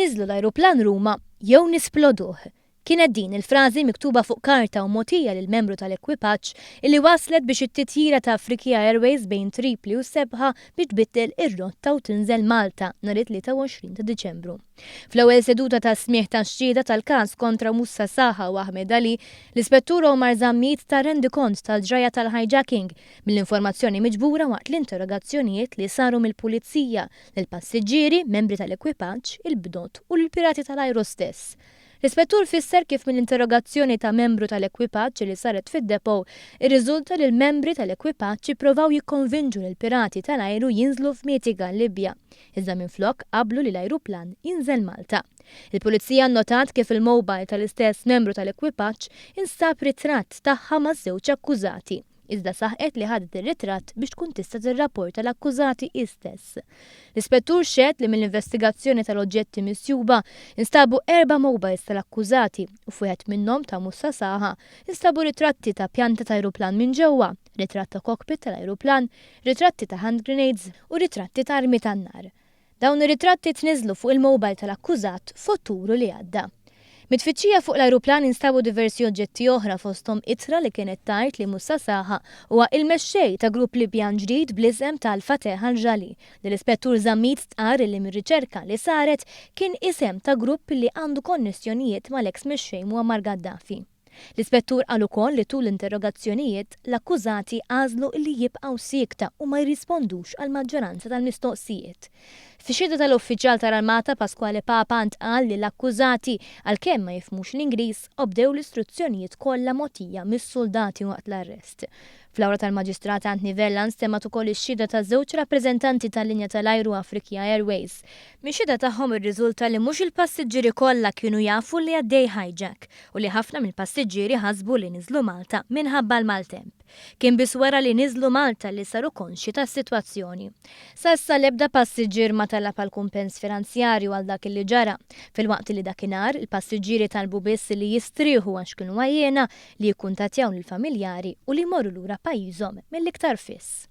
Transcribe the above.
Niżżlu l-ajruplan Ruma jew nisploduh. Kienet din il-frażi miktuba fuq karta u mogħtija lil membru tal-ekwipaġġ illi wasslet biex it-titjira ta' Afriqiyah Airways bejn Tripli u Sebħa biex tbiddel ir-rotta u tinżel Malta nhar it-23 ta' Diċembru. Fl-ewwel seduta ta' smigħ tax-xhieda tal-każ kontra Moussa Saha u Ahmed Ali, l-Ispettur Omar Zammit ta rendikont tal-ġrajja tal-hijacking mill-informazzjoni miġbura waqt l-interrogazzjonijiet li saru mill-Pulizija lill-passiġġieri, membri tal-ekwipaġġ, il-bdot u lill-pirati tal-ajru stess. L-Ispettur fisser kif mill-interrogazzjoni ta' membru tal-ekwipaġġ li saret fid-depot irriżulta li l-membri tal-ekwipaġġ ipprovaw jikkonvinġu lill-pirati tal-ajru jinżlu f'Mitiga, Libja, iżda minflok qablu li l-ajruplan jinżel Malta. Il-Pulizija nnotat kif il-mobile tal-istess membru tal-ekwipaġġ instab ritratt tagħha maż-żewġ akkużati. iżda saħqet li ħadet ir-ritratt biex tkun tista' tirrapporta l-akkużati hi stess. L-Ispettur xehed li mill-investigazzjoni tal-oġġetti misjuba instabu erba' mobiles tal-akkużati u f'wieħed minnhom ta' Moussa Saha instabu ritratti ta' pjanta ta' ajruplan minn ġewwa, ritratt ta' cockpit tal-ajruplan, ritratti ta' hand grenades u ritratti ta' armi tan-nar. Dawn ir-ritratti tniżżlu fuq il-mobile tal-akkużat f'Ottubru li għadda. Mit-tfittxija fuq l-ajruplan instabu diversi oġġetti oħra fosthom ittra li kienet tgħid li Moussa Saha huwa il-mexxej ta' grupp Libjan ġdid bl-isem ta' Al-Fateh Al-Jali li l-Ispettur Zammit stqarr li mir-riċerka li saret kien isem ta' grupp li għandu konnessjonijiet mal-eks mexxej Muammar Gaddafi. L-Ispettur qal ukoll li tul l-interrogazzjonijiet, l-akkużati għażlu li jibqgħu siekta u ma jirrispondux għall-maġġoranza tal-mistoqsijiet. Fix-xhieda tal-uffiċjal tal-Armata Pasquale Papa ntqal li l-akkużati, għalkemm ma jifhmux l-Ingliż, obdew l-istruzzjonijiet kollha mogħtija mis-suldati waqt l-arrest. Fl-awla tal-Maġistrat Anthony Vella nstemgħet ukoll ix-xhieda ta' żewġ rappreżentanti tal-linja tal-ajru Afriqiyah Airways. Mix-xhieda tagħhom irriżulta li mhux il-passiġġieri kollha kienu jafu li għaddej hijack u li ħafna mill-passiġġieri ħasbu li niżlu Malta minħabba l-maltemp. Kien biss wara li niżlu Malta li saru konxji tas-sitwazzjoni. Sa issa l-ebda passiġġier ma talab għal kumpens finanzjarju għal dak li ġara, filwaqt li dakinhar il-passiġġieri talbu biss li jistrieħu għax kienu għajjiena li jikkuntattjaw lill-familjari u li jmorru lura pajjiżhom mill-iktar fis.